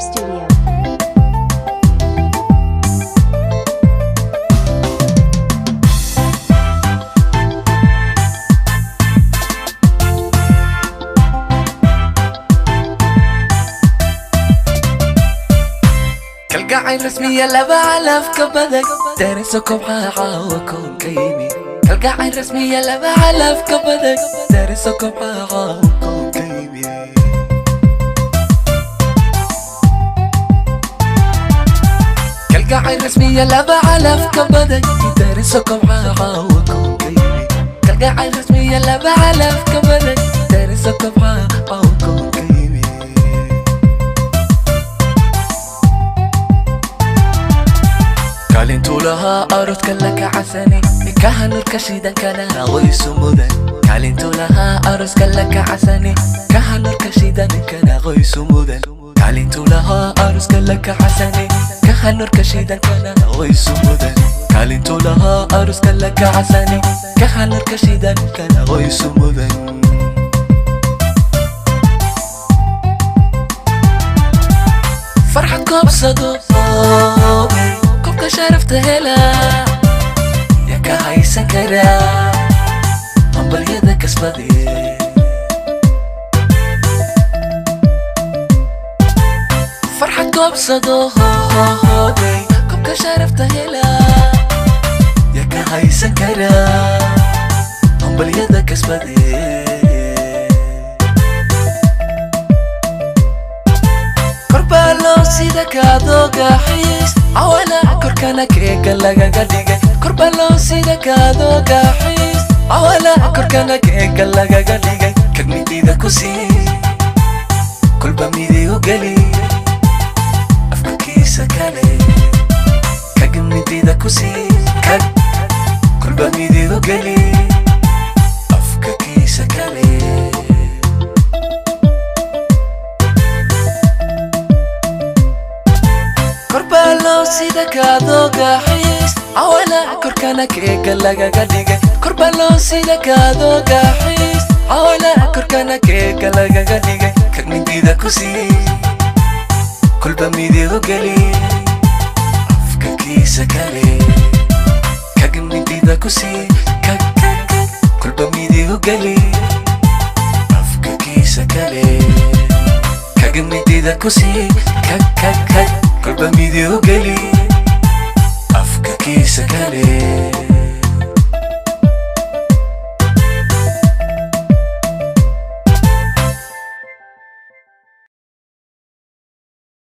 Studio. Kalgacayl rasmiya laba calaf ka badan, dariso kobca caawa koonka yimi. Kalgacayl rasmiya laba calaf ka badan, dariso kobca caawa koonka yimi. Kalgacayl rasmiya laba calaf ka badan, dariso kobca caawa koonka yimi. Kalgacayl rasmiya laba calaf ka badan, dariso kobca caawa koonka yimi. Kaalintuu lahaa aroodka la kacasani, nikaha nurka shidankana qoysu mudan. Kaalintuu lahaa arooska la kacasani, kaha nurka shidankana qoysu mudan. Kaalintuu lahaa arooska la kacasani, kaha nurka shidankana qoysu mudan. Kaalintuu lahaa arooska la kacasani, kaha nurka shidankana qoysu mudan. Farxad koobsado, kobka sharafta hela, yaa ka haysan karaa hambalyada kasbade? Farxad koobsado, kobka sharafta hela, yaa ka haysan karaa hambalyada kasbade? Korbalo sida kaadooga xiis cawala, korkana keega lagaga dhigay. Korbalo sida kaadooga xiis cawala, korkana keega lagaga dhigay. Kag midida ku sii, kolba midigu geli afka kiisa kale. Kag midida ku sii, kag kolba midigu geli afka kiisa kale. Korbalo sida kaadooga xiis cawala, korkana keega lagaga dhigay. Korbalo sida kaadooga xiis cawala, korkana keega lagaga dhigay. Kag midida ku sii, kolba midigu geli afka kiisa kale. Kag midida ku sii, kag kolba midigu geli afka kiisa kale. Kag midida ku sii, kag kag kag kolba midigu geli afka kiisa kale.